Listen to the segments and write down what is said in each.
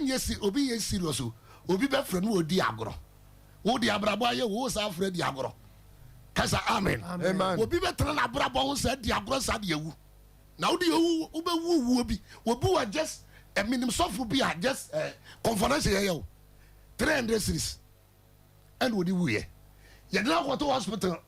Wonyɛ si obi nyɛ serious o. Obi bɛfrɛ no ɔdi agorɔ. Wo de abrabɔ ayɛ wo saa frɛ di agorɔ. Kasa amen. Amen. Obi bɛtena n'abrabɔ ho saa di agorɔ saa de awu. Na wode owu wobɛwu wuo bi. Obi wa just menim sɔfo bi a just conference yɛyɛ o. 300 series. Ɛna ɔde wuiɛ. Yɛde no akɔto hospital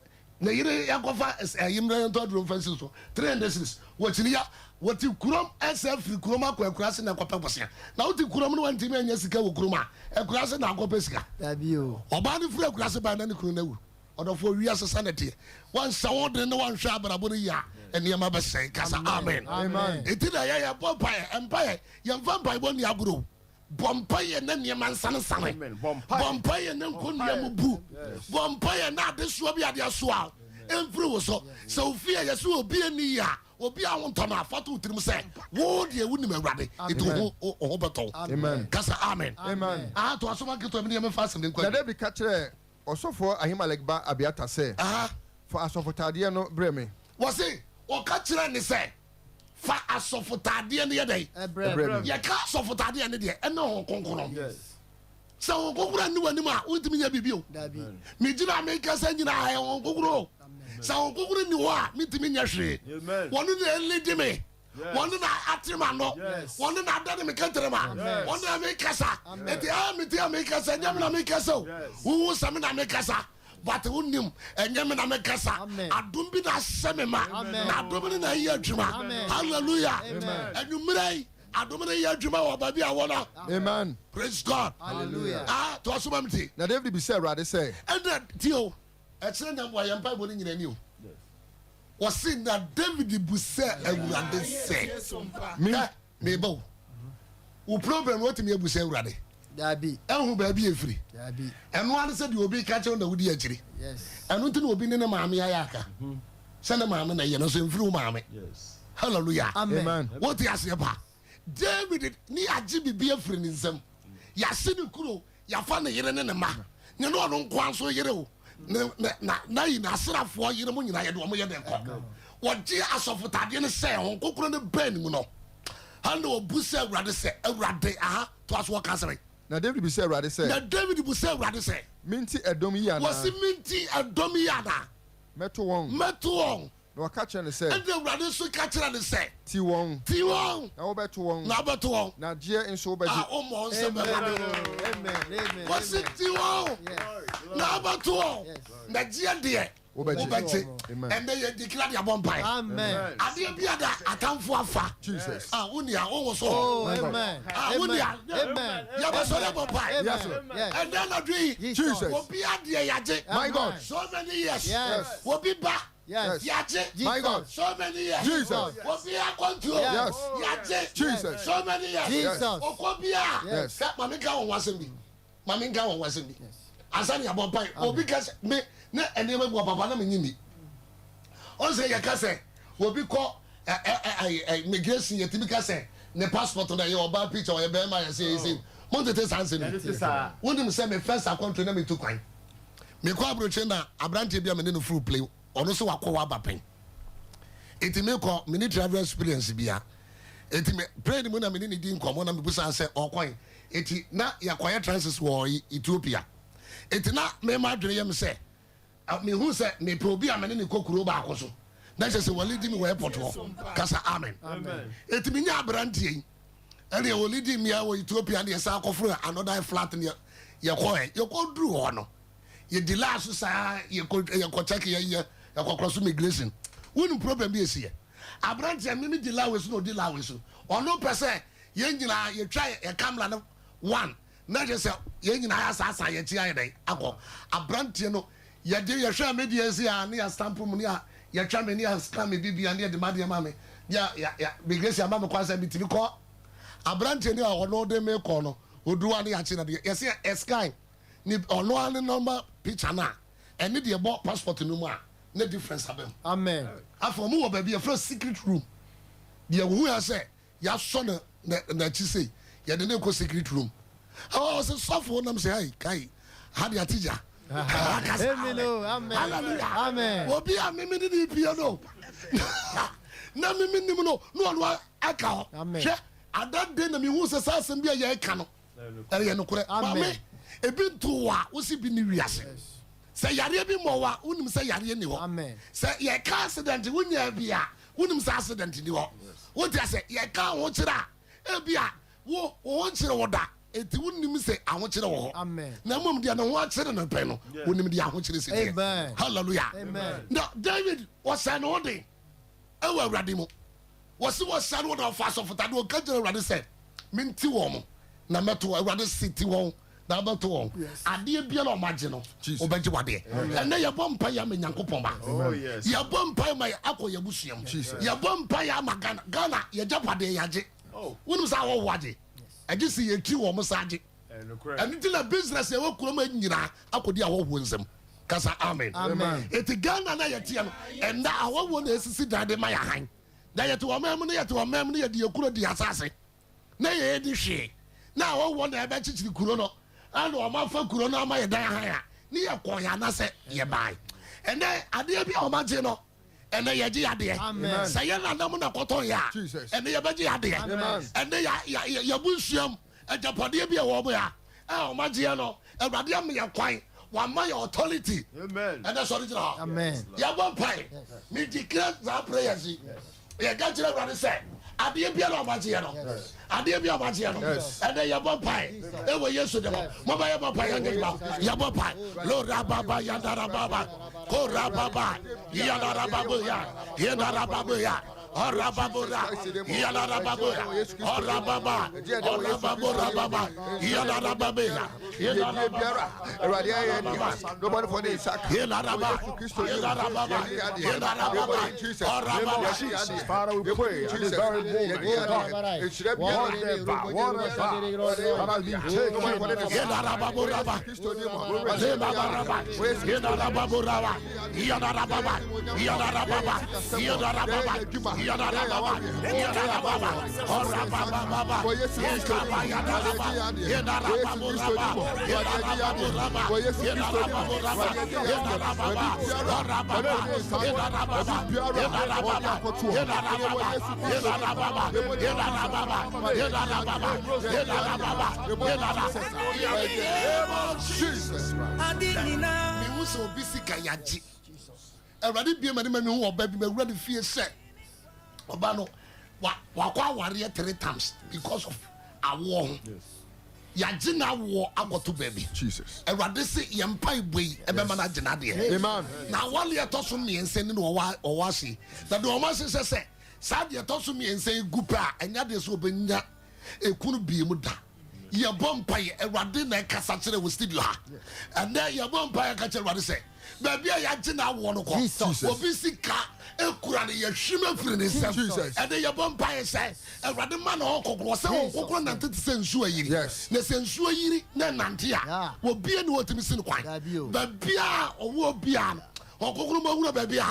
na yere yɛakɔfa ɛyi mmerɛ yɛntɔ aduro mfa nsi so 300 series. Wɔkyini ya wɔte kurom ɛsɛ firi kurom akɔ akuraase na ɛkɔpɛ bosea. Na wote kurom no wantumi anya sika wɔ kurom a akuraase na akɔpɛ sika. Dabi o. Ɔbaa no firi akuraase baa na ne kunu no awu. Ɔdɔfoɔ wiase sa na ɛteɛ. Wanhyɛ wo den na wanhwɛ abrabɔ no yie a nneɛma bɛsɛe. Kasa amen. Amen. Enti na ɛyɛ yɛbɔ mpaeɛ mpaeɛ yɛmfa mpaebɔ nni agorɔ o. Bɔ mpaeɛ na nneɛma nsanesane. Bɔ mpaeɛ na nkonnua mu bu. Bɔ mpaeɛ na adesoa bi ade asoa mfiri wo so. Sɛ wo fie yɛ sɛ obi ani yie a, obi a wontɔ no a, fa to wo tirim sɛ wo deɛ wonim Awurade, nti wo ho wo ho bɛtɔ wo. Ka sɛ amen. Amen. Aha, to aso ma nketewa bi ne yɛmfa asɛm no nkɔ Na awie. Dawid ka kyerɛɛ ɔsɔfoɔ Ahimelek ba Abiatar sɛ, Fa asɔfotadeɛ no brɛ me. Wɔse ɔka kyerɛɛ ne sɛ, Fa asɔfotaadeɛ no yɛ dɛn? Brɛ me. Yɛka asɔfotaadeɛ no deɛ, ɛne Honhom Kronkron. Sɛ Honhom Kronkron anni w'anim a, wontumi nyɛ biribi o. Megyina a mekasa nyinaa, ɛyɛ Honhom Kronkron o. Sɛ Honhom Kronkron nni hɔ a, mentumi nyɛ hwee. Wɔno na ɛlidi me. Wɔno na ate m'ano. Wɔno na adane me kɛtrɛma. Wɔno na mekasa. Enti ɛyɛ mete a mekasa, ɛnyɛ me na mekasa o. Wohu sɛ me na mekasa. But wonim, ɛnyɛ me na mekasa. Adom bi na ahyɛ me ma. Na adom no na ɛyɛ adwuma. Hallelujah. Anwummerɛ yi, adom no yɛ adwuma wɔ baabi a wɔ no. Amen. Praise God. Hallelujah. Ah, to aso ma me tie. Na David bisaa Awurade sɛ. Ɛnna tie o, ɛkyerɛ nyamboa yɛn mpaebɔ no nyina ni o. Wɔse na David busaa Awurade sɛ. Me. Hwɛ, meba o. Wo problem no watumi abu sɛ Awurade. Dabi. Ɛho baabi efiri. Dabi. Ɛno ara ne sɛ deɛ obi ka kyerɛ wo na wodi akyiri. Yes. Ɛno nti na obi ne ne maame ayɛ aka. Sɛ ne maame na ɛyɛ no nso ɛmfiri wo maame. Yes. Hallelujah. Amen. Wote aseɛ pa? David ne yɛagye biribi afiri ne nsam. Yɛase ne kuro, yɛafa ne yere ne ne mma. Ne ne ɔno nkoa nso yere o. Ne ne na na yi n'asrafoɔ yere mo nyinaa yɛde wɔn yɛ dɛn kɔ. Wɔgye asɔfotadeɛ no hyɛɛ ho nkokoro no bɛn mu no. Ɛna ɔbu sɛ Awurade sɛ, Awurade, aha, toa so wɔka sɛ. Na David bisaa Awurade sɛ. Na David busaa Awurade sɛ. Menti ɛdɔm yi anaa? Wɔsi menti ɛdɔm yi anaa? Mɛto wɔn. Mɛto wɔn. Na ɔka kyerɛɛ no sɛ. Ɛnna Awurade nso ka kyerɛɛ no sɛ. Ti wɔn. Ti wɔn. Na wobɛto wɔn. Na wobɛto wɔn. Na gyeɛ nso wobɛgye. A wommɔ wɔn nsam Awurade. Amen. Wɔsi ti wɔn. Na wobɛto wɔn. Na gyeɛ deɛ. Wobɛgye. Ɛnɛ yɛ di kila de abɔ mpae. Amen. Adeɛ bi ada atamfo afa. Jesus. Ah, wo nua, wo wo so. Oh, amen. Ah, wo nua. Amen. Yɛbɛsɔre abɔ mpae. Yes. Ɛnɛ anadwo yi. Jesus. Obi adeɛ yagye. My God. So many years. Yes. Obi ba. Yes. Yagye. My God. So many years. Jesus. Obi akwantuo. Yes. Yagye. Jesus. So many years. Jesus. Okɔ bia. Yes. Sɛ maame nka wɔn asɛm bi. Maame nka wɔn asɛm bi. Ansa ne yɛabɔ mpae. Obi ka sɛ me na nneɛma bi wɔ papa na menye ni. Ɔn sɛ yɛka sɛ obi kɔ immigration yɛtumi ka sɛ ne passport no ɛyɛ ɔbaa picture ɔyɛ bɛrima yɛ sɛ ɛyɛ sɛ montete saa nsɛm yi. Wonim sɛ me first akɔntwe na metu kwan. Mekɔ aburokye na aberanteɛ bi a mene no furu plane ɔno sɛ wakɔ wɔ aba pɛn. Enti mekɔ mene travel experience bia. Enti me plane mu na mene ne di nkɔmmɔ na mebusa sɛ ɔkɔn. Enti na yɛkɔyɛ transit wɔ Ethiopia. Enti na mema adwene yɛ me sɛ mehu sɛ mepɛ obi a mene ne kɔ kuro baako so na kyerɛ sɛ wɔlidi me wɔ airport hɔ. Kasa amen. Enti menya aberanteɛ yi ɛne wɔlidi mmea wɔ Ethiopia ne yɛsan akɔforo another flat ne yɛkɔɛ yɛkɔduru hɔ no yɛdi laa so saa yɛkɔ yɛkɔ check yɛyɛ yɛkɔkɔ so migration. Wonim problem bi ɛsi yɛ aberanteɛ me me di laa wei so na ɔdi laa wei so ɔno pɛ sɛ yɛn nyinaa yɛtwa yɛ camera no one na kyerɛ sɛ yɛn nyinaa yɛasaasaa yɛn akyi ayɛ dɛn akɔ aberanteɛ no yɛde yɛhwɛ me deɛ si a ne yɛ stamp mu ne a yɛtwa me ne yɛ scan me bibia ne yɛde madeɛ ma me ne yɛ yɛ yɛ migration ama me kwan sɛ metumi kɔ aberanteɛ ne a ɔno de me kɔ no odu a ne yɛakye na deɛ yɛsɛ yɛ scan ne ɔno ara ne normal picture no a ɛne deɛ ɛbɔ passport no mu a ne difference abɛm. Amen. Afei wɔn wɔ baabi yɛfrɛ secret room deɛ wohu ya sɛ yɛasɔ no n'akyi sei yɛde ne kɔ secret room ɛwɔ ɔsɛ sɔfo nam sɛ ai kai ha de ate gya. Amen. Amen. Obi a mimi ne ne pie no na mimi nim no na ɔno aka hɔ. Hwɛ ada de na mehu sɛ saa asɛm bi a yɛreka no. Ɛyɛ nokorɛ. Maame, ebi nto wo a, wosi bi ne wiase. Sɛ yareɛ bi mmɔ wo a, wonim sɛ yareɛ ni hɔ. Sɛ yɛka accident wonyaa bi a, wonim sɛ accident ni hɔ. Wote ase? Yɛka ahokyerɛ a, ebi a wo wo ho nkyere wo da, enti wonnim sɛ ahokyerɛ wɔ hɔ. Na mmom deɛ ne ho akyere no pɛ no, wonim deɛ ahokyerɛ si teɛ. Hallelujah. Na David wɔhyɛ ne ho den ɛwɔ Awurade mu. Wɔsi wɔhyɛ no na ɔfa asɔfotadeɛ ɔka gyina Awurade sɛ menti wɔn na mɛto wɔn. Awurade si ti wɔn na abɛto wɔn. Adeɛ biara a wɔagye no, wɔbɛgye wadeɛ. Ɛnɛ yɛbɔ mpa yɛ ama Nyankopɔn ba. Oh, yɛbɔ mpa yɛ ma akɔ yɛ abusua mu. Yɛbɔ mpa yɛ ama Ghana. Ghana yɛgyapadeɛ yɛagye. Oh. Wonim sɛ ahɔhoɔ agye. Ɛgye sɛ yɛtiri wɔn sa agye. Ɛno nti na business ɛwɔ kurom nyinaa akɔdi ahɔhoɔ nsam. Kasa amen. Eti Ghana na yɛteɛ no, ɛnna ahɔhoɔ na esisi dan de ma yɛ ahan. Na yɛte wɔn mu no yɛte wɔn mu no yɛde yɛ kuro di asase. Na yɛyɛ di hwee. Na ahɔhoɔ na ɛbɛkyekyere kuro no. Ɛna wɔn afa kuro no ama yɛ dan ahan a, ne yɛ kɔɔ yɛ anasɛ yɛ bae. Ɛnɛ adeɛ bi a wɔn agye no, ɛnɛ yɛgye yadeɛ. Sɛ yɛ nanam na kɔtɔn yɛ a, ɛnɛ yɛbɛgye yadeɛ. Ɛnɛ yɛbu nsuam agyapadeɛ bi a ɛwɔ wɔn a a wɔn agyeɛ no, Awurade ama yɛ kwan, wama yɛ authority. Ɛnɛ sɔre gyina hɔ. Yɛbɔ mpae. Me declare saa prayers yi. Yɛka kyerɛ Awurade sɛ adeɛ biara a wɔn agyeɛ no, adeɛ bi a wɔn agyeɛ no, ɛnɛ yɛbɔ mpae ɛwɔ Yesu de mu. Mɔmɔ yɛbɔ mpae yɛn nyɛ yɛbɔ mpae. Lora baba yandara baba kora baba yandara baba ya yandara baba ya. Orababora, Yalarababora, Orababa, Orababora, Yalarababea, Yalarababea, Awurade ayɛ nea nobody for ne nsa ka. Yalaraba, Yalarababa, Yalarababa, Orababa. Father, we pray at this very moment, oh God, whatever, whatever that has been taken, Yalarababora, Lebabaraba, Yalarababora, Yalarababa, Yalarababa, Yalarababa, Yalarababa, Yalarababa, Orabababa, Yekaba Yadaraba, Yadarababora, Yadarababora, Yadarababora, Yadarababa, Orababa, Yadarababa, Yadarababa, Yadarababa, Yadarababa, Yadarababa, Yadarababa, Yadarababa, Yadarababa. Jesus Christ. Mehu sɛ obi sika yagye. Awurade bie m'ani ma mehu ɔba bi mawura ne fie sɛ ɔba no wakɔ awareɛ three times because of awoɔ ho. Yagye n'awoɔ akɔto baabi. Awurade se yɛn mpaebɔ yi ɛbɛma no agye n'adeɛ. Na awareɛ ɛtɔ so mmiɛnsa ni na ɔwɔ ase. Na deɛ wɔn ahyehyɛ sɛ saa deɛ ɛtɔ so mmiɛnsa yi gu pɛ a ɛnyɛ adeɛ sɛ ɔbɛnya ekunu bie mu da. Yɛbɔ mpaeɛ, Awurade na ɛkasa kyerɛ wɔ studio ha. Ɛnɛ yɛbɔ mpaeɛ ka kyerɛ Awurade sɛ baabi a yɛagye n'awoɔ no kɔ, obi sika ekura no yɛhwim afiri ne nsam. Ɛnɛ yɛbɔ mpaeɛ sɛ Awurade ma na ɔkɔkorɔ sɛ wɔn kɔkorɔ nante te sɛ nsuo ayiri. Na sɛ nsuo yiri na ɛnante a, obi ani wɔtumi si no kwan. Baabi a ɔwɔ biara no, ɔkɔkorɔ ma wura baabi a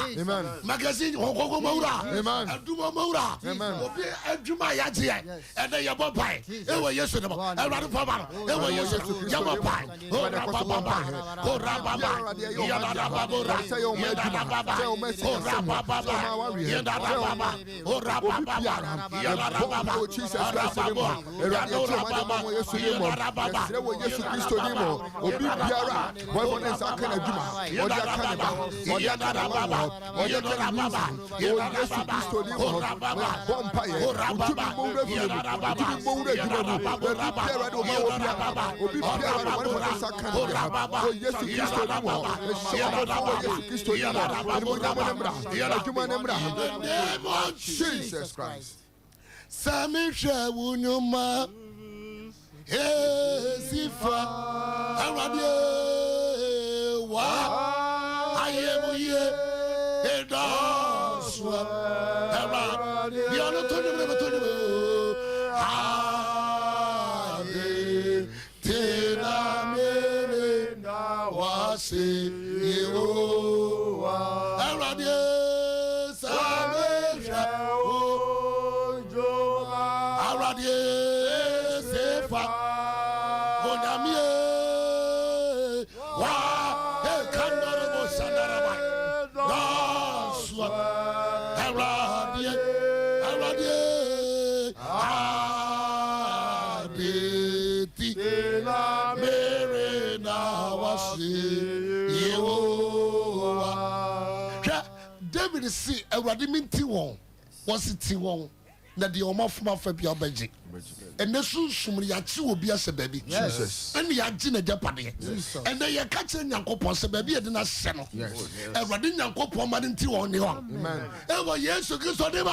magazine ɔkɔkorɔ ma wura adwuma ma wura obi adwuma a yɛagye yɛ. Ɛnɛ yɛbɔ mpae ɛwɔ Yesu ne mu. Awurade fa ma no ɛwɔ Yesu ne mu. Yɛbɔ mpae. Orababa, orababa, yadadababora, yadadababa, orababa, yadadababa, orababa, yadadababa, orababa, yadorababa, yadadababa, Obi biara wɔn ne nsa aka n'adwuma ɔde aka ne ba ɔde aka n'awareɛ ɔde aka ne nyinsɛn wɔ Yesu Kristo din mu bɔ mpaeɛ otumi mmɔ wura fie mu otumi mmɔ wura adwuma mu baabi biara de ɔma wɔ biara obi biara de wɔn ne nsa ka ne biara wɔ Yesu Kristo din mu ɛhyɛ ɔbɔfo wɔ Yesu Kristo din mu animuonyam ne mmra adwuma ne mmra Jesus Christ. Sɛ mehwɛ wo nnwuma esi fa Awurade wa ayɛ mu yie edɔɔso Awurade deɛ ɔno to nnwom na bɛto nnwom ade te na mere wase Yehowa Awurade sɛ mehwɛ wo Awurade sefa onyame wa ekandorobo sandaraba dɔsua Awurade Awurade ade ti. David se, Awurade menti wɔn, wɔse ti wɔn, na deɛ wɔn afom afa biara wobɛgye. Ɛnɛ sunsum no yɛakye obi ahyɛ baabi ɛne yɛagye n'agyapadeɛ. Ɛnɛ yɛka kyerɛ Nyankopɔn sɛ baabi yɛde no ahyɛ no, Awurade Nyankopɔn ma no nti wɔn ne hɔ. Ɛwɔ Yesu Kristo din mu.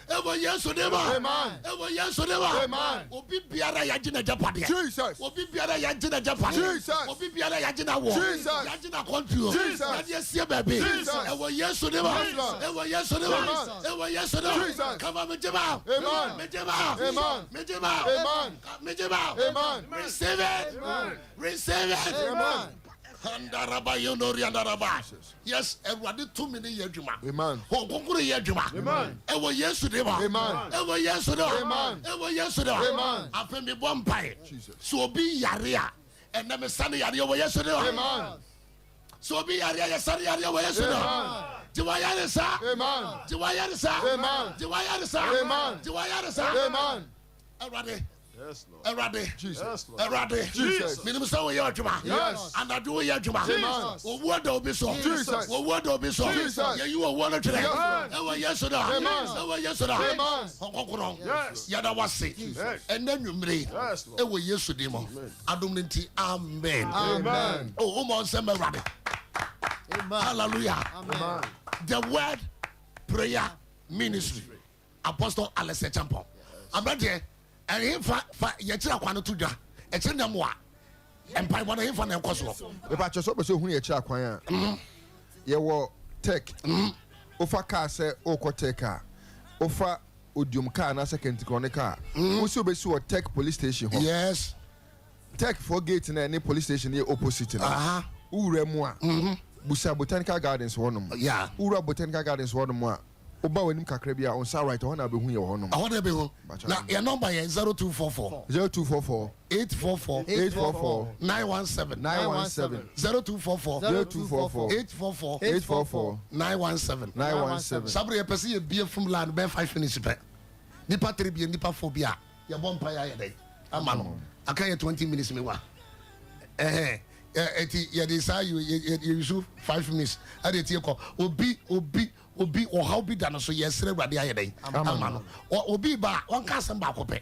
Ɛwɔ Yesu din mu. Ɛwɔ Yesu din mu. Obi biara yɛagye n'agyapadeɛ. Obi biara yɛagye n'agyapadeɛ. Obi biara yɛagye n'awoɔ. Yɛagye n'akwantuo. Yɛde asie baabi. Ɛwɔ Yesu din mu. Ɛwɔ Yesu din mu. Ɛwɔ Yesu din mu. Kama megye ma. Megye ma. Megye ma. Megye ma. Receive it. Receive it. Handaraba yonoriandaraba. Yes, Awurade tumi no yɛ adwuma. Honhom Kronkron yɛ adwuma. Ɛwɔ Yesu din mu. Ɛwɔ Yesu din mu. Ɛwɔ Yesu din mu. Afei mebɔ mpae. Sɛ obi yare a, ɛnɛ mesa ne yareɛ wɔ Yesu din mu. Sɛ obi yare a, yɛsa ne yareɛ wɔ Yesu din mu. Gye w'ayaresa. Gye w'ayaresa. Gye w'ayaresa. Gye w'ayaresa. Awurade. Awurade, Awurade, menim sɛ woyɛ adwuma. Anadwo woyɛ adwuma. Owuo da obi so. Owuo da obi so. Yɛyi owuo no twerɛ. Ɛwɔ Yesu da. Ɛwɔ Yesu da. Ɔkɔkorɔ. Yɛda wase. Ɛnɛ nwummere. Ɛwɔ Yesu din mu. Adom no nti. Amen. Amen. Oh, womɔ nsɛm Awurade. Hallelujah. The Word Prayer Ministry. Apostle Alex Acheampong. Aberanteɛ, ɛhefa fa yɛkyerɛ akwan no to dwa, ɛkyerɛ nyɛ mmoa. Mpaebɔ no ɛhefa na ɛkɔ soɔ? Mepakyɛ sɛ wopɛ sɛ ohunu yɛkyerɛ akwan a, yɛwɔ Tech. Wofa kaa sɛ wokɔ Tech a, wofa Odiom kaa anaasɛ Kɛntikrɔne kaa. Wosi wobɛsi wɔ Tech police station hɔ. Yes. Tech foɔ gate no a ɛne police station no yɛ opposite no, wo wura mu a, busa Botanical Gardens hɔ nom. Wo wura Botanical Gardens hɔ nom a, wo ba w'anim kakra bi a, wo nsa right, ɛhɔ na wobɛhu yɛ wɔ hɔ nom. Ɛhɔ na ɛbɛhu. Na yɛn number yɛ 0244. 0244. 844. 844. 917. 917. 0244. 0244. 844. 844. 917. 917. Saa bere yɛpɛ sɛ yɛbie phone line bɛyɛ 5 minutes pɛ. Nipa 3 bie, nipa 4 bi a. Yɛbɔ mpaeɛ ayɛ dɛn ama no aka yɛ 20 minutes me wa ɛhɛn ɛti yɛde saa yɛ yusu 5 minutes ɛde ɛti kɔ obi obi obi ɔhaw bi da no so yɛsrɛ awurade ayɛ dɛn ama no obi ba a ɔnka asɛm baako pɛ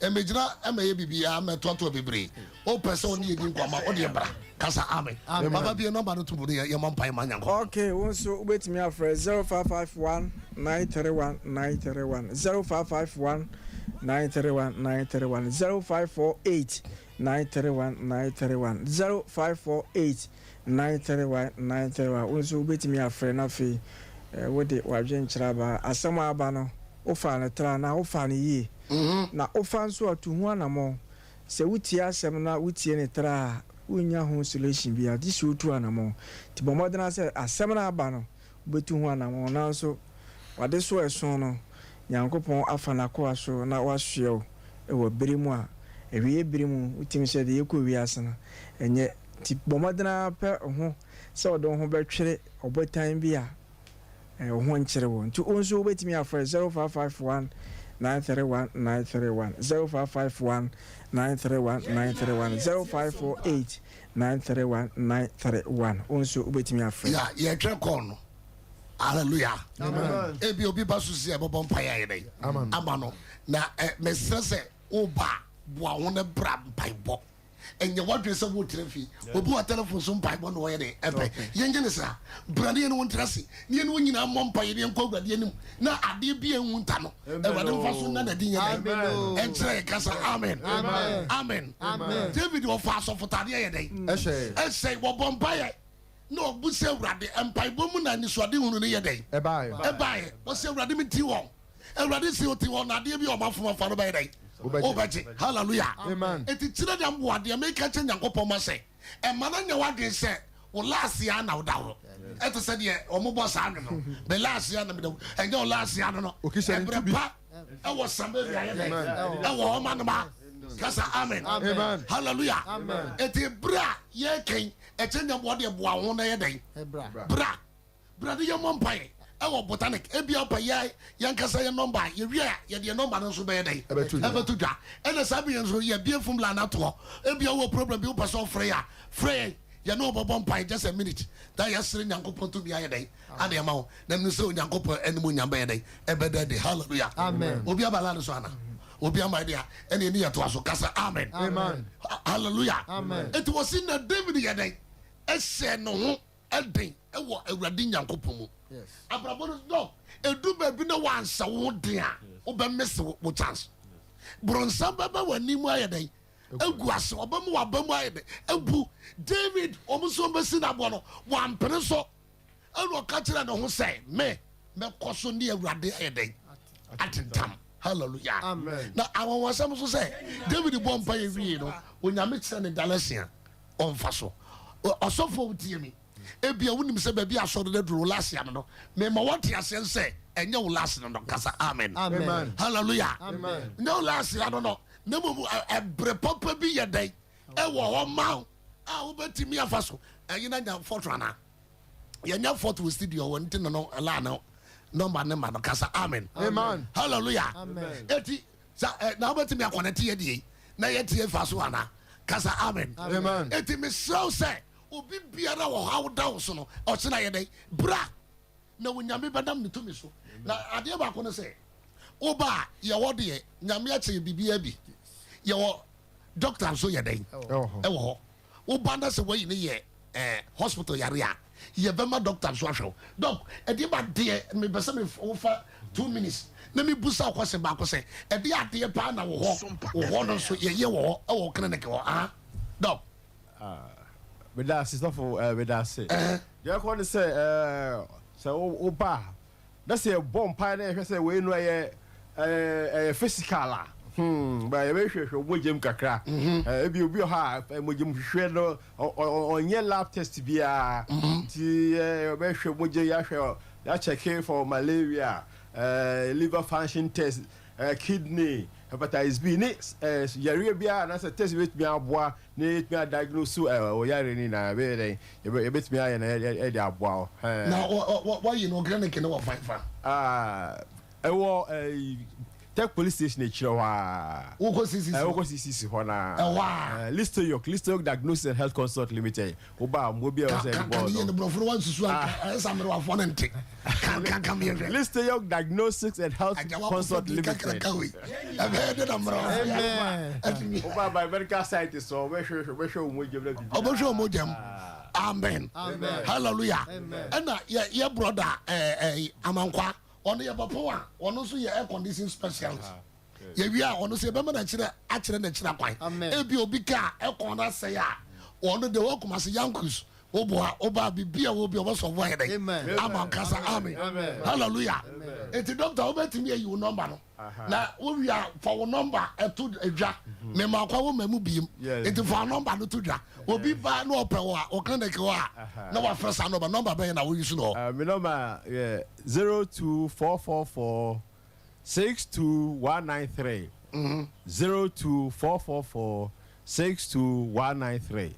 ɛmɛgyina ɛmɛyɛ biribiara mɛtoatoa bebree wopɛ sɛ ɔne yɛdi nkɔmmɔ wodeɛ bra kasa amen papa bie nɔmba no to mu no yɛmmɔ mpaeɛ ma nyankopɔn. Ok wo nso wobɛtumi afrɛ 0551 931 931 0551 931 931 0548 931 931 0548 931 931 wo nso wobɛtumi afrɛ na afei wode w'adwenkyerɛ aba. Asɛm a aba no wofaa no tra anaa wofaa no yie? Na wofa nso a tu ho anammɔn. Sɛ wotie asɛm na wotie no tra a, wonnya ho solution biara gye sɛ wotu anammɔn. Nti bɔ mmɔden ara sɛ asɛm no a aba no, wobɛtu ho anammɔn. Nanso w'adesoa a ɛso no, Nyankopɔn afa N'akoa so na wasoɛ wo wɔ bere mu a, awieɛ bere mu, wotumi sɛ deɛ yɛkɔ wiase no, ɛnyɛ. Nti bɔ mmɔden ara pɛ wo ho sɛ wode wo ho bɛtwere ɔbotan bi a wo ho nkyere wo. Nti wo nso wobɛtumi afrɛ 0551 931 931, 0551 931 931, 0548 931 931. Wo nso wobɛtumi afrɛ. Ya yɛtwɛn kɔɔ no. Hallelujah. Amen. Ebi obi ba so si ɛbɛbɔ mpaeɛ ayɛ dɛn ama no na ɛ mesrɛ sɛ woba boa ho no bra mpaebɔ. Ɛnyɛ w'adwene sɛ woretra fie. Obi wɔ telefon so mpaebɔ na ɔyɛ dɛn? Ɛpɛ. Yɛnyɛ no saa. Bra na yɛne wo ntra ase, na yɛne wo nyinaa mmɔ mpaeɛ na yɛnkɔ Awurade anim, na adeɛ bi a ɛnwu nta no, Awurade mfa so nna n'adi nyɛ dɛn? Ɛnkyerɛ yɛn. Ka sɛ, Amen. Amen. David ɔfaa asɔfotadeɛ yɛ dɛn? Ɛhyɛe. Wɔbɔ mpaeɛ na ɔbu sɛ Awurade, mpaebɔ mu na anisoadehunu no yɛ dɛn? Ɛbaeɛ. Ɔsɛ Awurade menti wɔn. Awurade se ɔte hɔ na adeɛ bi a ɔma fom afa no bɛyɛ dɛn? Wobɛgye. Hallelujah. Enti kyerɛ deɛ mboa deɛ meka kyerɛ Nyankopɔn ma sɛ ɛma no nyɛ w'adwene sɛ wo laase a na woda hɔ. Ɛte sɛ deɛ wɔn bɔ saa nwom no. Me laase a na meda hɔ. Ɛnyɛ wo laase ano no. Ɛberɛ pa ɛwɔ Samaria yɛ dɛn? Ɛwɔ hɔ ma no ma. Kasa amen. Hallelujah. Enti berɛ a yɛkɛn ɛkyɛ nyɛ boa deɛ boa ho na yɛ dɛn? Bra. Bra ne yɛmmɔ mpaeɛ ɛwɔ Botanic. Ebia wopɛ yɛ yɛnkasa yɛn nɔmba a, yɛwie a yɛde yɛn nɔmba no nso bɛyɛ dɛn? Ɛbɛto dwa. Ɛna saa bere yɛn nso yɛabue phone line ato hɔ. Ebia wowɔ problem bi wopɛ sɛ wofrɛ yɛn a, frɛ yɛn. Yɛne wo bɛbɔ mpae just a minute na yɛasrɛ Nyankopɔn tumi ayɛ dɛn ade ama wo na menim sɛ Onyankopɔn animuonyam bɛyɛ dɛn ɛbɛda adi. Hallelujah. Amen. Obi aba line so ana? Obi ama ɛde a ɛne ɛne yɛtoa so kasa amen. Amen. Hallelujah. Amen. Enti wɔsi na David yɛ dɛn ɛhyɛ ne ho ɛden ɛwɔ Awurade Nyankopɔn mu. Yes. Abrabɔ no no edu baabi na wanhyɛ wo ho den a wobɛ miss wo chance. Bronsam bɛbɛ w'anim ayɛ dɛn agu ase ɔbɛma w'aba mu ayɛ dɛ abu. David wɔn nso wɔbɛsi no aboɔ no wampene so ɛna ɔka kyerɛ ne ho sɛ me mɛkɔ so ne Awurade ayɛ dɛn atentam. Hallelujah. Amen. Na anwanwasɛm nso sɛ David bɔ mpa yɛ wie no Onyame kyerɛ ne dalɛse a ɔmfa so. Ɔsɔfoɔ wotie mi ebia wonim sɛ baabi asɔre no aduru wo lase ano no mema wɔte aseɛ sɛ ɛnyɛ wo lase no no kasa amen. Amen. Hallelujah. Amen. Nyɛ wo lase ano no na mmom ɛberɛ papa bi yɛ dɛn ɛwɔ hɔ ma wo a wobɛtumi afa so ɛyi na nya fɔto anaa yɛnya fɔto wɔ studio wɔ nti no no ɛla no nɔmba ne ma no kasa amen. Amen. Hallelujah. Amen. Eti sa ɛ na wobɛtumi akɔnɛte yɛ die na yɛtie fa so anaa kasa amen. Amen. Eti mesrɛ wo sɛ obi biara wɔ hɔ a woda wo so no ɔkyena yɛ dɛn bra na Onyame bɛnam ne tumi so. Na adeɛ baako ne sɛ, woba a yɛwɔ deɛ Nyame akyɛ yɛ biribiara bi. Yɛwɔ doctor nso yɛ dɛn? Ɛwɔ hɔ. Ɛwɔ hɔ. Woba na sɛ wayi ne yɛ eh, hospital yare a, yɛbɛma doctor nso ahwɛ wo. Doc, ɛdeɛ ba deɛ mepɛ sɛ wofa 2 minutes na mebusa wo question baako sɛ, ɛdeɛ adeɛ paa na wɔ hɔ, wɔ hɔ no nso yɛyɛ wɔ hɔ, ɛwɔ clinic hɔ, ah? Doc. Meda ase sɔfo, meda ase. Deɛ ɛkɔ ne sɛ sɛ woba a na sɛ yɛbɔ mpae na yɛhwɛ sɛ wei no ɛyɛ ɛyɛ physical a ba yɛbɛhwehwɛ mogya mu kakra. Ebi obi wɔ hɔ a mogya mu hwehwɛ no ɔnyɛ lab test biara nti yɛbɛhwɛ mogya yɛahwɛ yɛakyɛke for malaria, liver function test, kidney, hepatitis B ne yareɛ biara anaasɛ test bɛtumi aboa na yɛtumi adiagnose ɔyare no nyinaa yɛbɛyɛ dɛn yɛbɛtumi ayɛ na yɛde aboa wo. Na wɔyi no clinic no wɔ fan fa? Ɛwɔ Tech Police Station akyirɛ hɔ a. Wokɔ CCC? Wokɔ CCC hɔ naa. Ɛhɔ a. Listoyok Diagnosis and Health Consult Limited. Woba a mmoa bi a ɛwɔ sɛ yɛde bɔɔ no. Ka borɔfo no wansusu anka ɛyɛ sɛ mmerewafoɔ no nte. Ka ka meyɛ hwɛ. Listoyok Diagnosis and Health Consult Limited. Kakraka wei. Ɛbɛyɛ de na mmerewafoɔ atumi. Woba biomedical scientist ɔbɛhwɛ ɔbɛhwɛ wo mogya mu na biribi. Ɔbɛhwɛ wo mogya mu. Amen. Hallelujah. Ɛna yɛ yɛ brother ɛɛ ɛɛ Amankwa ɔno yɛ bɔpɔn a ɔno nso yɛ air condition specialist. Yɛwie a ɔno nso yɛbɛma no akyerɛ akyerɛ n'akyira kwan. Ebi obi kaa ɛkɔn no asɛe a ɔno deɛ wɔ Kumasi Yankus woboa woba biribi a wɔ bi ɔbɛsɔ bo ayɛ dɛn ama nkasa amen. Hallelujah. Eti doctor wobɛtumi ayi wo nɔmba no na wowie a fa wo nɔmba ɛto dwa mema akwa wo ma mu biem nti fa nɔmba no to dwa obi ba na ɔpɛ wo a wo clinic hɔ a na wafrɛ saa nɔmba nɔmba bɛyɛ na woyi so no hɔ. Me nɔmba yɛ 02444 62193 02444 62193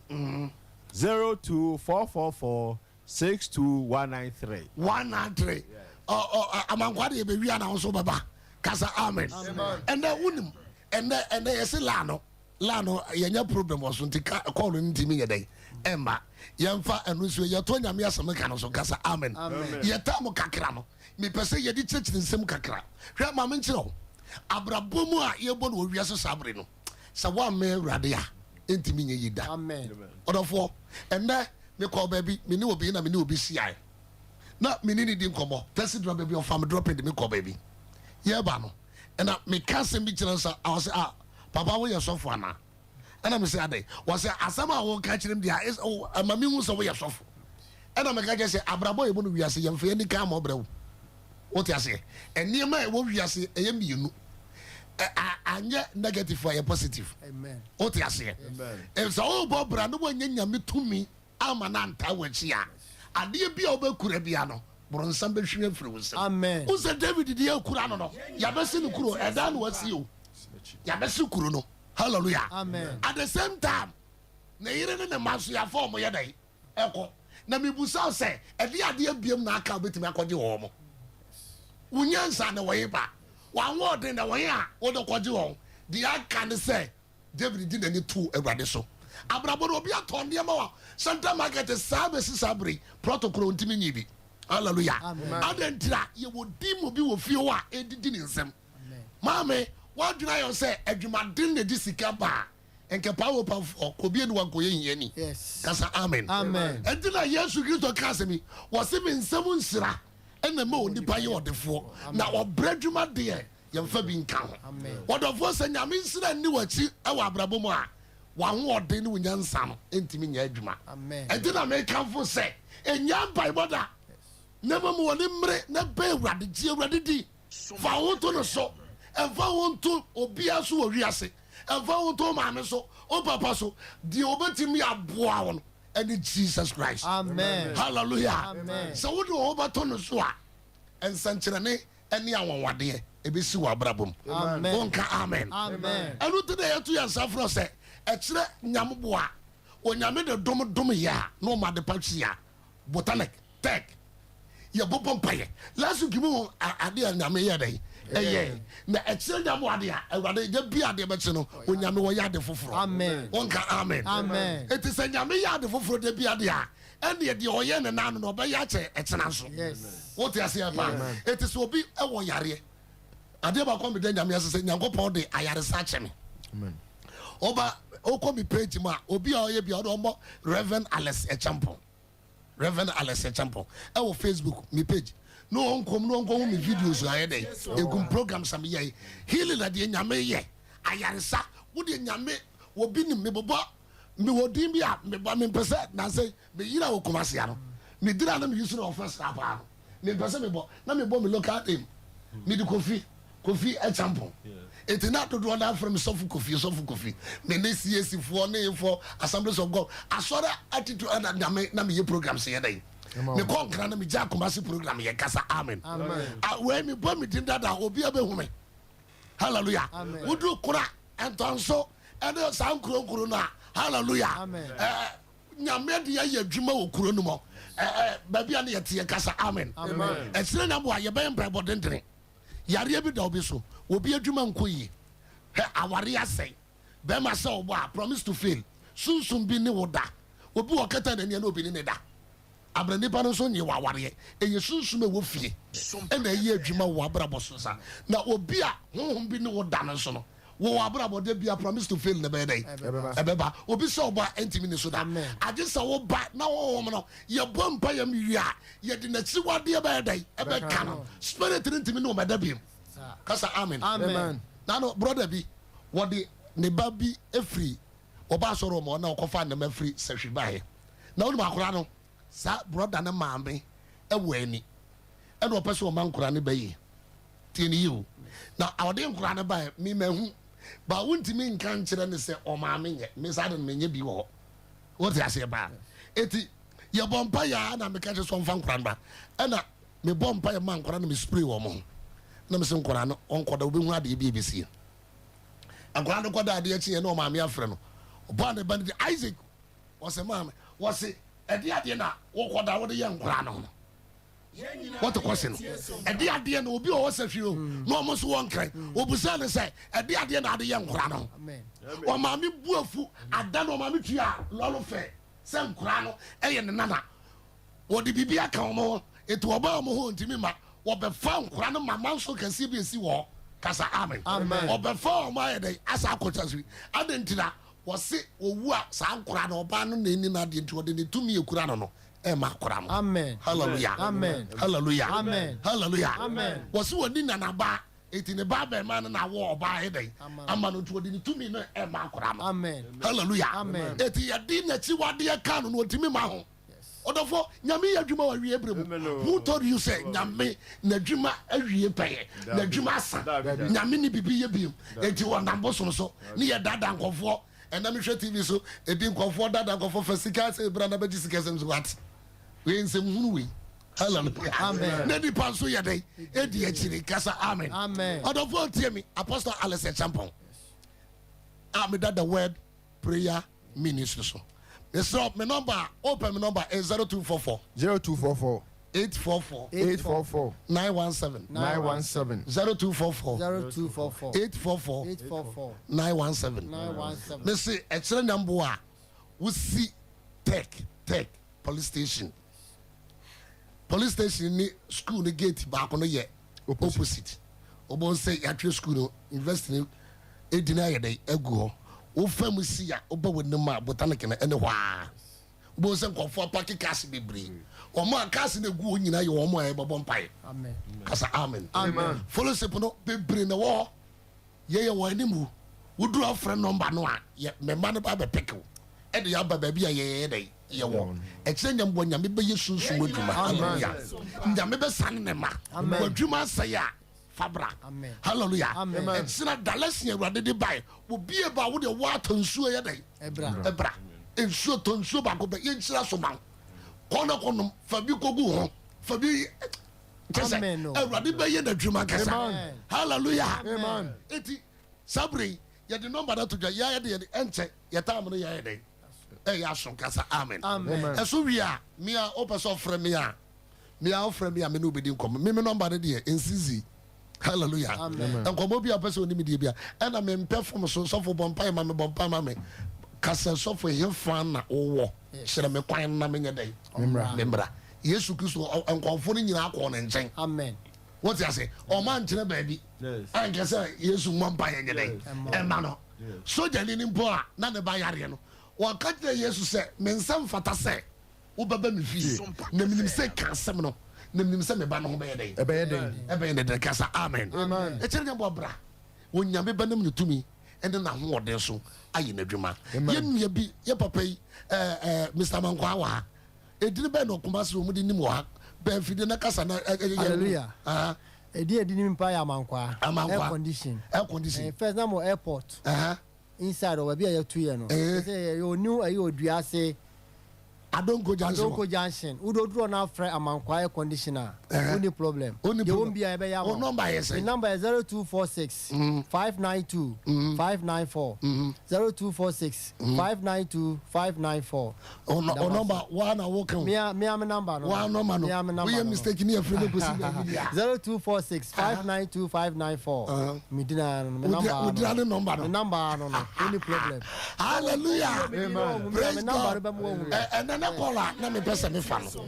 02444 62193. 193 Amankwa de yɛbɛwia na wo nso bɛba kasa amen. Ɛnɛ wonim ɛnɛ ɛnɛ yɛse laa no laa no yɛnyɛ problem wɔ so nti kɔɔlo no ntimi yɛ dɛn ɛmma yɛmfa ɛno nso yɛto Nyame asɛm ka no so kasa amen. Yɛtaa mo kakra no mepɛ sɛ yɛde kyerɛkyerɛ nsɛm kakra hwɛ ma menkyerɛ wo abrabɔ mu a yɛbɔ no wɔ wiase saa bere no sɛ woammɛn Awurade a ɛntimi nyɛ yi da. Ɔdɔfoɔ ɛnɛ mekɔɔ baabi me ne obi na me ne obi hyiae na me ne ne di nkɔmmɔ taxi driver bi ɔfa me dropping de me kɔ baabi yɛba no ɛna meka asɛm bi kyerɛ nsa a ɔsɛ ah papa woyɛ sɔfo anaa ɛna me sɛ adɛn wɔsɛ asɛm a wɔka kyerɛ m deɛ ɛma mehu sɛ woyɛ sɔfo ɛna meka kyerɛ sɛ abrabɔ yɛbɔ no wiase yɛmfa yɛni ka ma ɔbrɛ wo wote aseɛ nneɛma a ɛwɔ wiase ɛyɛ mmienu anyɛ negative a ɛyɛ positive wote aseɛ sɛ wobɔ bra no woanyɛ Nyame tumi ama no antaa w'akyi a adeɛ bi a wobɛkura bia no borɔnsam bɛhwiri afiri wo nsam wo sɛ David deɛ akura no no yɛbɛsi no kuro ɛda na wasi o yɛbɛsi kuro no. Hallelujah. Amen. At the same time ne yere ne ne mma nso yɛafa ɔmo yɛ dɛn ɛkɔ na mebusa sɛ ɛde adeɛ biem na aka wobɛtumi akɔgye wɔ mo wo nyansa na wɔye ba wɔahoɔden na wɔye a wode kɔgye wɔn deɛ aka ne sɛ David di n'ani to Awurade so. Abrabɔ no obi atɔ nneɛma wɔ Central Market saa bɛsi saa bere yi, prɔto koro ntumi nyi bi. Hallelujah. Adɛn ntira? Yɛwɔ demon bi wɔ fie hɔ a ɛdidi ne nsam. Maame, w'adwene ayɛ wo sɛ adwumaden na ɛde sika ba a, nka paa wɔ pafoɔ, kɔ obi aniwa nkɔyɛ hiani. Kasa amen. Ɛnti na Yesu Kristo kaa asɛm yi, wɔse me nsam nhyira ɛna ɛma onipa yɛ ɔdefoɔ, na ɔbrɛ adwuma deɛ yɛmfa bi nka ho. Ɔdɔfoɔ, sɛ Nyame nhyira nni w'akyi wɔ abrabɔ mu a, w'ahoɔden ne wo nyansa no ntumi nyɛ adwuma. Ɛnti na mekamfo sɛ, nnyae mpaebɔ da, na mmom wɔ ne mmere na bɛn Awurade, gye Awurade di. Fa wo ho to no so. Mfa wo ho nto obiara so wɔ wiase. Mfa wo ho nto wo maame so, wo papa so. Deɛ obetumi aboa wo no ɛne Jesus Christ. Amen. Hallelujah. Amen. Sɛ wode wo ho bɛto no so a, nsɛnkyerɛnne ne anwanwadeɛ ɛbɛsi wɔ abrabɔ mu. Amen. Wonka amen. Amen. Ɛno nti na yɛto yɛn nsa frɛ sɛ ɛkyerɛ nyameboa. Onyame de dom dom yɛ a na ɔma adepa twi a. Botanic tech yɛbɔbɔ mpaeɛ last week mu ho adeɛ a nyame yɛ dɛn ɛyɛ na ɛkyerɛ nyame wɔ adeɛ a awurade da bi adeɛ bɛkye no onyame wɔyɛ ade foforɔ. Amen. Wɔnka amen. Amen. Enti sɛ nyame yɛ ade foforɔ da bi adeɛ a ɛneɛ deɛ ɔyɛ ne nan no na ɔbɛyɛ akyɛ ɛkyena nso. Yes. Wote aseɛ paa? Enti sɛ obi ɛwɔ yareɛ adeɛ baako a meda nyame ase sɛ Nyankopɔn de ayaresa akyɛ me. Ɔba wokɔ me page mu a obi a ɔyɛ bi a ɔde ɔmmɔ Reverend Alex Acheampong. Reverend Alex Acheampong ɛwɔ Facebook me page na ɔnkɔm na ɔnkɔhu me videos ayɛ dɛ egum programs a meyɛ healing na deɛ nyame yɛ ayaresa wo deɛ nyame obi nim mebobɔ mewɔ din bi a mebɔ mempɛ sɛ nansɛ meyera wɔ Kumasi ano medira na meyi so na ɔfɛ sra paa no mempɛ sɛ mebɔ na mebɔ me local name mede Kofi Kofi Acheampong eti na dodoɔ no afrɛ me sɔfo Kofi sɔfo Kofi me ne CAC foɔ ne foɔ Assemblies of God asɔre atitiri ɛna nyame na meyɛ programs yɛ dɛn mekɔ nkra na megya Kumasi program yɛ kasa amen wei mebɔ me din dada obi abɛhu me hallelujah wodu kora ntɔnso ɛne saa nkuro nkuro no a hallelujah Nyame de ayɛ adwuma wɔ kuro no mu baabi a ne yɛteɛ kasa amen ɛsene na boa yɛbɛyɛ mpaebɔ dendene yareɛ bi da obi so obi adwuma nkɔ yie hwɛ awareɛ asɛe bɛrima sɛ ɔbɔ a promise to fail sunsum bi ne wo da obi wɔ kɛtɛ n'ani na obi ne ne da abrɛ nipa no nso nye wɔ awareɛ ɛyɛ sunsum ɛwɔ fie ɛna ɛyɛ adwuma wɔ abrabɔ so sa na obi a honhom bi ne wo da no nso no Wɔ w'abrabɔ da bia promise to fail na ɛbɛyɛ dɛn? Ɛbɛba. Obi sɛ ɔbɔ a ɛntumi ne so da. Agye sɛ wo ba na honhom no yɛbɔ mpa yam wie a yɛde n'akyiwadeɛ bɛyɛ dɛn? Ɛbɛka no. Spirit no ntumi ne wo mɛda biom. Kasa amen. Nano brother bi wɔde ne ba bi firi ɔba asɔre wɔn na ɔkɔfa ne ma firi sɛhwi baeɛ. Na wonim akora no saa brother no maame ɛwɔ ani ɛna ɔpɛ sɛ ɔma nkora no bɛyie. Tie no yie o. Na ɔde nkwadaa no baeɛ, me mahu. But wontumi nka nkyerɛ no sɛ ɔmaame nyɛ. Me saa de no menyɛ bi wɔ hɔ. Wote aseɛ paa? Eti yɛbɔ mpaeɛ a na meka kyerɛ sɛ ɔmfa nkwadaa no ba. Ɛna mebɔ mpaeɛ ma nkwadaa no me spray wɔn ho. Na mese nkwadaa no ɔnkɔda wobɛhu adeɛ bi a ɛbɛsie. Nkwadaa no kɔda adeɛ kyeeɛ na ɔmaame afrɛ no. Ɔbaa ne ba no di Isaac. Ɔse maame, wɔse ɛde adeɛ na wokɔda wode yɛ nkwadaa no ho no. Wɔte kɔse no, ɛde adeɛ na obi ɔwɔ sɛ hwee o, na ɔmo nso wɔ nkran. Obusaa no sɛ, ɛde adeɛ na ade yɛ nkora no? Ɔmaame bu afu, ada no ɔmaame tua lɔre fɛ sɛ nkora no ɛyɛ ne nana. Wɔde biribi aka wɔn ho, eti ɔbaa wɔn ho ntumi ma wɔbɛfa nkora no ma manso kɛseɛ bi esi wɔ hɔ. Kasa amen. Ɔbɛfa wɔn ayɛ dɛn asa akɔ kyɛnse. Adɛn nti na wɔse owu a saa nkora no ɔbaa no na ɛni n'adeɛ nti ɔde ne tumi ekura no no ɛma akora no. Amen. Hallelujah. Amen. Hallelujah. Amen. Hallelujah. Amen. Wɔsi wɔni nanaba eti ne ba bɛrima no na awɔ ɔbaa yɛ dɛn ama no nti wɔde ne tumi no ɛma akora no. Amen. Hallelujah. Amen. Eti yɛde n'akyiwadeɛ ka no na otumi ma ho. Ɔdɔfo nyame yɛ adwuma wɔ awie bere mu. Who told you sɛ nyame n'adwuma awie pɛyɛ n'adwuma asa nyame ne bibi yɛ biem eti wɔnam bosom so ne yɛ dada nkɔfoɔ. Ɛnɛ mehwɛ TV so ebi nkɔfoɔ dada nkɔfoɔ fa sika sɛ ebira na bɛgye sika sɛm so what wei nsɛm hunu wei hallelujah Amen. Na nipa nso yɛ dɛn edi akyiri kasa amen. Amen. Ɔdɔfoɔ tie mi Apostle Alex Acheampong a meda the word prayer ministry so mesrɛ me number a open me number is 0244 0244 844 844 917 917 0244 0244 844 844 917 917. Mese ɛkyerɛ nyamboa a Wosi Tech Tech police station. Police station ne school no gate baako no yɛ opposite. Wobɛhu sɛ yɛatwerɛ school no university no edin ayɛ dɛ agu hɔ. Wofa mu si a woba w'anim a botanic no ɛne hɔ ara. Wobɛhu sɛ nkurɔfoɔ apake cars bebree. Wɔn a cars no egu hɔ nyinaa yɛ wɔn a ɛbɛbɔ mpaeɛ. Kasa amen. Fellowship no bebree na ɛwɔ hɔ. Yɛyɛ wɔn anim o. Woduru a wofrɛ nɔmba no a, yɛ me mma no ba bɛpeke wo de aba baabi a yɛyɛ dɛn? Yɛwɔ. Ɛkyerɛ Nyame bɔ Nyame bɛyɛ sunsum adwuma. Hallelujah. Nyame bɛsane ne mma. W'adwuma asɛe a, fa bra. Hallelujah. Ɛkyena dalɛsen Awurade de bae. Obi ba wo deɛ woatɔ nsuo yɛ dɛn? Ɛbra. Nsuo tɔ nsuo baako pɛ yɛnhyira so ma wo. Kɔ na kɔnom, fa bi kɔgu ho, fa bi kyɛ sɛ awurade bɛyɛ n'adwuma kɛsɛ hallelujah eti saa bere yi yɛde nɔmba no ato dwa yɛayɛ de yɛde ɛnkyɛ yɛtaa mo no yɛayɛ dɛn ɛyɛ aso kasa amen ɛso wie a mea wopɛ sɛ ɔfrɛ me a mea wofrɛ me a me ne wobɛdi nkɔmmɔ me me nɔmba no deɛ nsizi hallelujah nkɔmmɔ bi a wopɛ sɛ ɔne me die bi a ɛna mempɛ fom so sɔfo bɔ mpae ma me bɔ mpae ma me kasa sɔfo hefa na wowɔ kyerɛ me kwan na menyɛ dɛn memmra Yesu Kristo, nkurɔfoɔ no nyinaa kɔɔ ne nkyɛn. Amen. Wote ase? Ɔma nkyerɛ baabi. Anka sɛ Yesu mmɔ mpa yɛ nyɛ dɛn? Ɛma no. Sogyani no mpo a na ne ba yareɛ no, ɔka kyerɛ Yesu sɛ, me nsa mfata sɛ wobɛba me fie, na menim sɛ ka asɛm no, na menim sɛ me ba no ho bɛyɛ dɛn? Ɛbɛyɛ dɛn? Ɛbɛyɛ ne dɛn? Kasa amen. Ɛkyerɛ nyɛ bɔ bra. Onyame bɛnam ne tumi ne n'ahoɔden so ayɛ n'adwuma. Yɛn nua bi, yɛ papa yi, ɛɛ ɛɛ Mr. Mankwaa wɔ ha. Edin bɛn na Kumasi wɔn de nim wɔ ha? Bɛn fidie na kasa na ɛ ɛ yɛ. Hallelujah. Ah. Edin edi nim pa yɛ Amankwaa. Amankwaa. Air condition. Air condition. Eh, first na mo airport. Uh -huh. Inside or baabi a yɛtu yɛ no. Eh. Sɛ yɛ yɛ new ɛyɛ odua ase. Adonko Junction. Adonko Junction. Wode oduro na afrɛ Amankwaa air condition a. Eh. Wonni problem. Wonni Deɛ problem. wɔn bi a yɛbɛyɛ ama Wo number yɛ sɛn? Me number yɛ 0246 592 594 0246 592 594. O number wa na wo kan. Mia mia me number no. Wa number no. Mia me number. Wo yɛ mistake ni afiri ne kosi baabi dia. 0246 592 594. Me dina no me number no. Wo dina ne number no. Me number no no. Any problem. Hallelujah. Amen. Praise God. God. Ɛnɛ ne call a na me pɛ sɛ me fa no.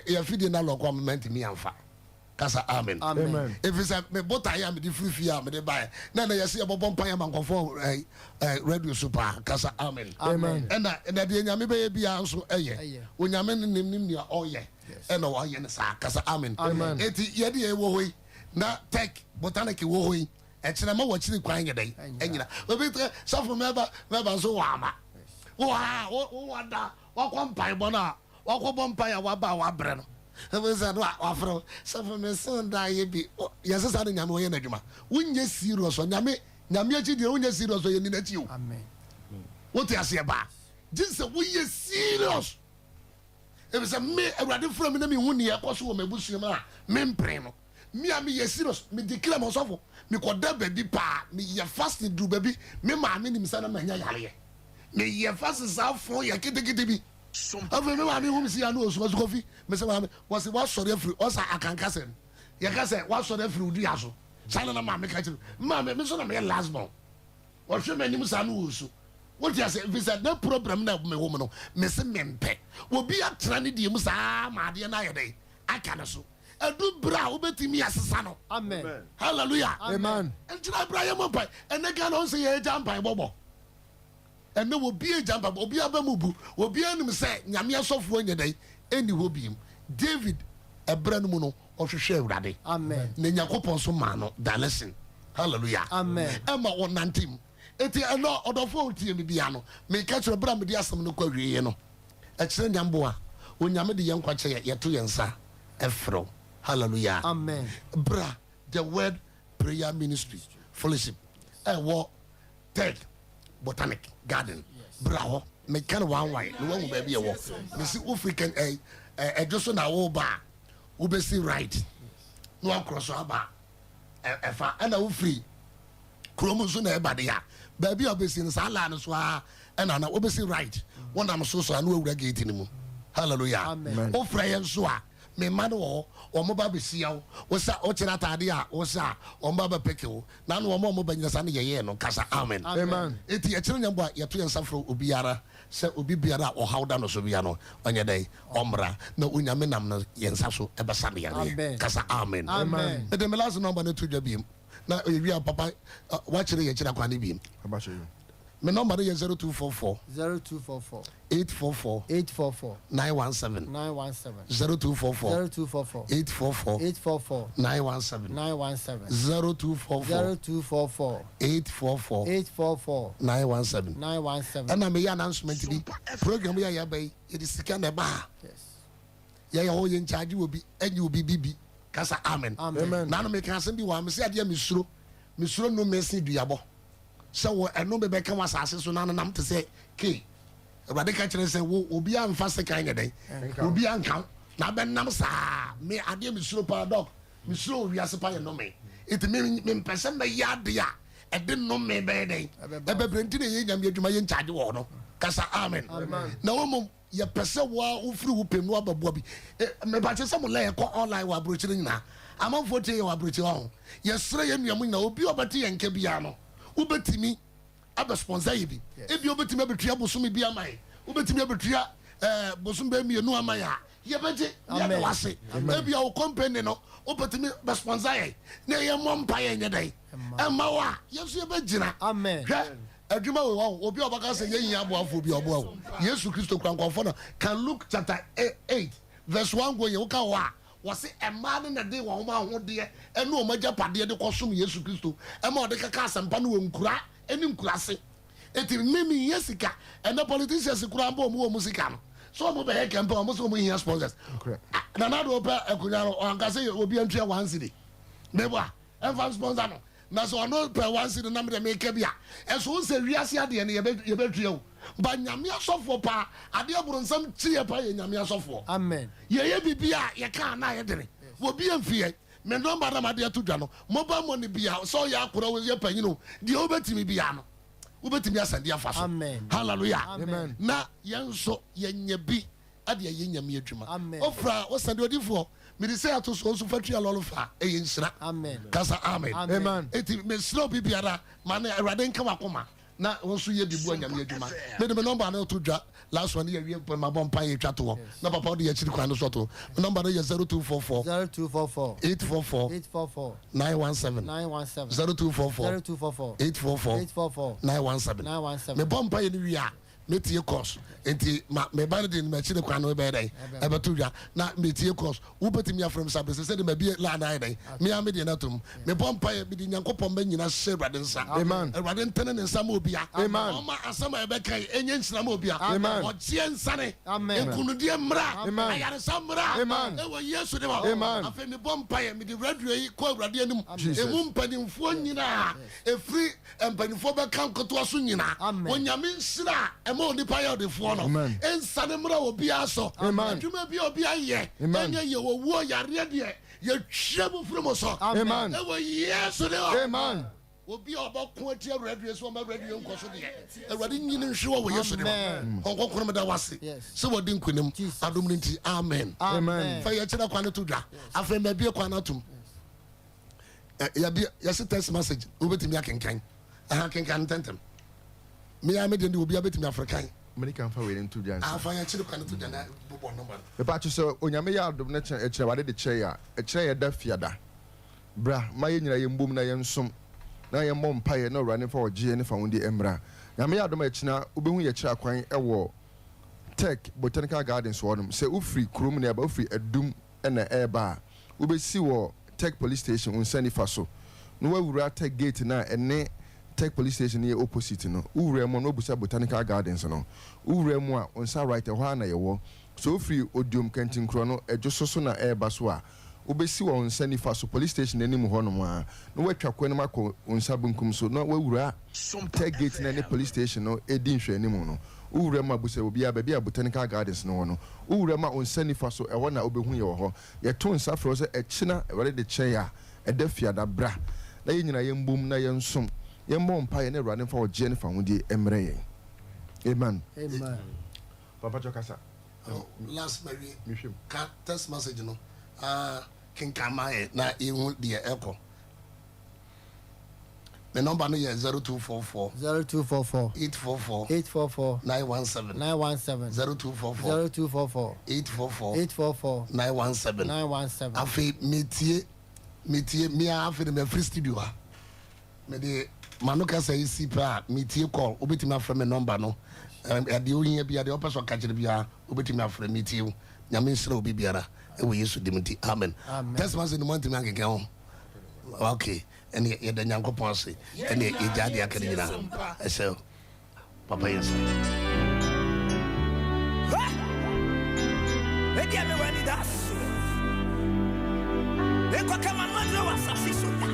Yɛ fidie na lɔkɔ me mɛntumi amfa. Kasa amen. Amen. Efisɛ me botaeɛ a mede firi fie a mede baeɛ na ɛnɛ yɛse yɛbɔbɔ mpaeɛ ma nkɔfoɔ ɛɛ ɛɛ radio so paa. Kasa amen. Amen. Ɛna ɛna deɛ Nyame bɛyɛ biara nso ɛyɛ. Ɛyɛ. Onyame ne nim nim nea ɔyɛ. Ɛna ɔyɛ no saa. Kasa amen. Amen. Eti yɛde yɛ wɔ hɔ yi na tech botanic wɔ hɔ yi ɛkyerɛ ma wɔkyiri kwan nyɛ dɛn ɛnyina. Obi tɛ sɔfo mɛba mɛba nso wɔ ama. Wɔ ha wɔ wɔ da wakɔ mpaebɔ no a Wakɔbɔ mpae a waba a wabrɛ no. Afei sɛ no a wafrɛ wo sɛ fa me se da yɛ bi. Yɛse saa na Nyame ɔyɛ n'adwuma. Wonyɛ serious ɔ Nyame Nyame akyi deɛ wonyɛ serious ɔ yɛnni n'akyi o. Wote aseɛ paa? Gye sɛ woyɛ serious. Efisɛ me Awurade frɛ me na mehu nea ɛkɔ so wɔ m'abusua mu a mempere no. Me a meyɛ serious, me declare ma ɔsɔfo, mekɔda baabi paa, meyɛ fasting duru baabi, me maame nim sɛ na manya yareɛ. Meyɛ fasting saa fon yɛ ketekete bi. Afei me maame hu me si ya na osu, ɔsi Kofi, mese maame, wɔsi wasɔre afiri, ɔsa akanka sɛm, yɛka sɛ wasɔre afiri wo dua so, saa na na maame ka kyerɛ me, maame, me nso na meyɛ last born, ɔhwɛ m'anim saa na osu, wote ase, ɛfiri sɛ na problem na mewɔ mu no, mese mempɛ, obi atena ne deɛ mu saa ma adeɛ no ayɛ dɛn, aka ne so, ɛdu berɛ a wobɛtumi asesa no. Amen. Hallelujah. Amen. Nkyerɛ berɛ a yɛmmɔ mpae, ɛnɛ Ghana ɔnsɛ yɛgya mpaebɔ bɔ. Ɛnnɛ obiara agya mpaebɔ, obiara aba mu bu, obiara nim sɛ Nyame asɔfoɔ nyɛ dɛn? Ɛnni hɔ biom. David ɛberɛ no mu no, ɔhwehwɛɛ Awurade, Amen. na Nyankopɔn nso maa no direction. Hallelujah. Amen. Ɛma ɔnante mu. Enti ɛnnɛ ɔdɔfoɔ a wotie me biara no, meka kyerɛ wo, berɛ a mede asɛm no kɔ awieɛ no, ɛkyerɛ Nyamboa, Onyame de yɛn nkwa kyɛ yɛn, yɛto yɛn nsa frɛ wo. Hallelujah. Amen. Bra The Word Prayer Ministry Fellowship ɛwɔ Third Botanic Garden, bra hɔ. Meka no one one na wahu baabi ɛwɔ. Mesi wofiri kɛn ɛ ɛdwo so na woba a, wobɛsi right na wakorɔ so aba ɛfa. Ɛna wofiri kurom nso na ɛba de a, baabi a wobɛsi no saa line no so ara ɛna na wobɛsi right. Wonam so so a na wawura gate no mu. Hallelujah. Wofrɛ yɛn nso a, me mma no wɔ hɔ, wɔn ba bɛhyia wo. Wosa wokyerɛ ataade a wohyɛ a, wɔn ba bɛpeke wo. Na ano wɔn a wɔba nyina saa na yɛyɛɛ no. Kasa amen. Amen. Enti ɛkyerɛ nyɛ mboa yɛto yɛn nsa frɛ obiara. sɛ obi biara a ɔhaw da no so bia no ɔnyɛ dɛn ɔmmra na Onyame nam no yɛn nsa so ɛbɛsa no yareɛ. Kasa amen. Mede me last number no to dwa biem na yɛwie a papa wakyerɛ yɛn kyerɛ kwan no biem. Me number no yɛ 0244 0244 844 844 917 917 0244 0244 844 844 917 917 0244 0244 844 844 917 917. Ɛna meyɛ announcement bi program yi a yɛaba yi yɛde sika na ɛba ha yɛyɛ hɔ yɛn nkyagye wɔ bi ɛnyɛ obi bibi kasa amen. Amen. Naano meka asɛm bi wɔ ha mesɛ adeɛ mesuro mesuro nnome se duabɔ sɛ wɔ ɛno bɛbɛka wɔ asase so na anenam te sɛ kei awurade ka kyerɛ sɛ wo obi amfa sekan nyɛ dɛn obi anka wo na abɛnam saa me adeɛ mesuro paa dɔk mesuro wɔ wiase pa yɛ nnome nti mempɛ sɛ mɛyɛ adeɛ a ɛde nnome bɛyɛ dɛn ɛbɛbrɛ nti na ɛyɛ nyame adwuma yɛ nkyagye wɔ no kasa amen na wɔn mmom yɛpɛ sɛ woa wofiri wo pɛm na woabɛboa bi. Mepakyɛ sɛ mo lɛ yɛkɔ online wɔ aburokyire nyinaa. Amanfoɔ tie yɛ wɔ aburokyire hɔ ho. Yɛsrɛ yɛn nua mo nyinaa obi a ɔbɛte yɛn nka biara no wobɛtumi abɛ sponsor yɛ bi. Ebi wobɛtumi abɛtua bosome bi ama yɛn. Wobɛtumi abɛtua eh, bosome bɛyɛ mmienu ama yɛn a yɛbɛgye yɛde wase. Ebi a wo company no wobɛtumi bɛ sponsor yɛn na yɛmmɔ mpa yɛn nyɛ dɛn ɛma wo a yɛn nso yɛbɛgyina. Hwɛ Adwuma wei wahu obi a ɔbɛka sɛ yɛn hia aboafoɔ bi ɔboa o. Yesu Kristo kura nkurɔfoɔ no kan Luke chapter 8 verse 1 going woka hɔ a wɔse mmaa no na de wɔn ahodeɛ ɛne wɔn agyapadeɛ de kɔsom Yesu Kristo ɛma ɔde kɛka asɛmpa no wɔ nkura ɛne nkurase. Eti me mehia sika ɛnɛ politicians koraa mpo wɔn wɔ wɔn sika no sɛ wɔn bɛyɛ campaign wɔn sɛ wɔn hia sponsors. Nana Addo pɛ akonnwa no ɔanka sɛ obi antua one cedi meboa Ɛmfa nsponsor no. Na sɛ ɔno pɛ one cedi na medeɛ meka bi a, ɛso wo sɛ wiase adeɛ no yɛbɛtua o. But Nyame asɔfoɔ paa, adeɛ boronsam kyiɛ paa yɛ Nyame asɔfoɔ. Amen. Yɛyɛ biribi a yɛka a na ayɛ dene. Obi amfi yɛn. Me number na made ato dwa no, mobile money bia, sɛ ɔyɛ akora o, yɛ panyin o, deɛ wobɛtumi biara no, wobɛtumi asɛnde afa so. Amen. Hallelujah. Amen. Na yɛn nso yɛnyɛ bi de ayɛ Nyame adwuma. Amen. Ofra wo sɛdeɛ odifoɔ mede sei ato so nso fa tua lɔre fa ɛyɛ nhyira. Amen. Kasa amen. Amen. Enti mesrɛ obi biara ma ne Awurade nka wakoma na wo nso yɛ bi boa Nyame adwuma. Mede me nɔmba no to dwa last one yɛwie mpo mabɔ mpaeɛ atwa toɔ na papa wode yɛakyiri kwan no so ato. Me nɔmba no yɛ 0244 0244 844 844 917 917 0244 0244 844 844 917. 917. Mebɔ mpaeɛ no wie a Metie course nti ma me ba no de m'akyi ne kwan no bɛyɛ dɛn ɛbɛto dwa na metie course wobɛtumi afrɛ me sa bɛsɛ sɛde mabie la na ayɛ dɛn me a medeɛ no atom mebɔ mpaeɛ mede Nyankopɔn ma nyina hyɛ Awurade nsa Awurade ntene ne nsa ma obia ɔma asɛm a yɛbɛka yi ɛnyɛ nhyira ma obia ɔgyeɛ nsane nkonodeɛ mmra ayaresa mmra ɛwɔ Yesu de ma afei mebɔ mpaeɛ mede radio yi kɔ Awurade anim ɛmu mpanimfoɔ nyinaa ɛfiri Mpanyinfoɔ bɛka nkotoa so nyina. Onyame nhyira a ɛma onipa yɛ ɔdefoɔ no nsane mmra obiara so. Adwuma bi a obi ayɛ ɛnyɛ yie, owuo, yareɛ deɛ yɛtwa mu firi mo so ɛwɔ Yesu din mu. Obi a ɔbɛko atia radio sɛ ɔma radio nkɔ so deɛ, Awurade nyi no nhwe hɔ wɔ Yesu din mu. Honhom Kronkron meda wo ase sɛ wadi nkonim adom no nti. Amen. Fa yɛkyerɛ kwan no to dwa. Afei mabie kwan no atom. yɛde yɛse text message wobɛtumi akenkan ɛha kenkan ntɛntɛm mea me deɛ de obiara bɛtumi afrɛ kan mene kan fa wei no nto dwa nsa afa yɛkyere kwan no to dwa na bobɔ nɔmba no mepatwo sɛ onyame yɛ adom na kyerɛ wade de kyerɛ yɛ a ɛkyerɛ yɛ da fiada bra ma yɛ nyina yɛmbom na yɛnsom na yɛmmɔ mpaeɛ na owurade mfa ɔgyeɛ ne fawodie mmra nyame yɛ adom a ɛkyena wobɛhu yɛkyerɛ akwan ɛwɔ Tech Botanical Gardens hɔ nom sɛ wofiri kurom na ɛba wofiri adum na ɛreba a, wobɛsi wɔ Tech Police Station wo nsa nifa so na woawura Tech gate no a ɛne Tech Police Station no yɛ opposite no. Wowura mu a na woabisa Botanical Gardens no. Wowura mu a, wo nsa right, ɛhɔ ara na yɛwɔ. Sɛ wofiri Odiom Kantinkorɔ no Adwoso so na ɛreba so a, wobɛsi wɔ wo nsa nifa so, Police Station no anim hɔnom ara, na woatwa kwan no mu akɔ wo nsa benkum so na woawura Tech gate no a ɛne Police Station no di nhwɛanim no. Wo wura mu a, bisa obiara baabi a Botanical Gardens no wɔ no. Wo wura mu a, wo nsa nifa so, ɛhɔ na wobɛhu yɛn wɔ hɔ. Yɛto nsa frɛ wo sɛ ɛkyena Awurade de kyɛ yɛn a, ɛda Fiada, bra na yɛn nyinaa yɛmbom na yɛnsom, yɛmmɔ mpaeɛ na Awurade mfa ɔgyeɛ ne fahodie mmrɛ yɛn. Amen. Amen. Papa kyɛ kasa. Oh, last ma wie. Mehwɛ mu. Ka text message no. Ah, kenkan ma yɛ na yɛhu deɛ ɛkɔ. Me nɔmba no yɛ 0244. 0244. 844. 844. 917. 917. 0244. 0244. 844. 844. 917. 917. Afei metie metie mea afei de mafiri studio ha mede mano kasa yi si pɛ a metie call wobɛtumi afrɛ me nɔmba no ɛdeɛ ohia bia deɛ wopɛ sɛ ɔka kyerɛ biara wobɛtumi afrɛ metie wo. Nyame nhyira obi biara ɛwɔ Yesu dim nti amen. Text message no moantumi ankeka ho. Okay, ɛne yɛda Nyankopɔn ase ɛne yɛgya deɛ aka no nyinaa ɛhyɛ papa yɛ nsa. Medeɛ mewɔ anidaso. Menkɔka m'ano aduro wɔ asase so da.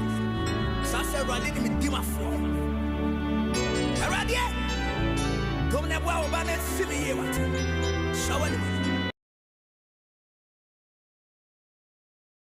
Saa sɛ Awurade ne me di m'afoɔ. Awurade, dom na ɛboa wo ba no nsi me yie wate. Hyɛ w'animuonyam.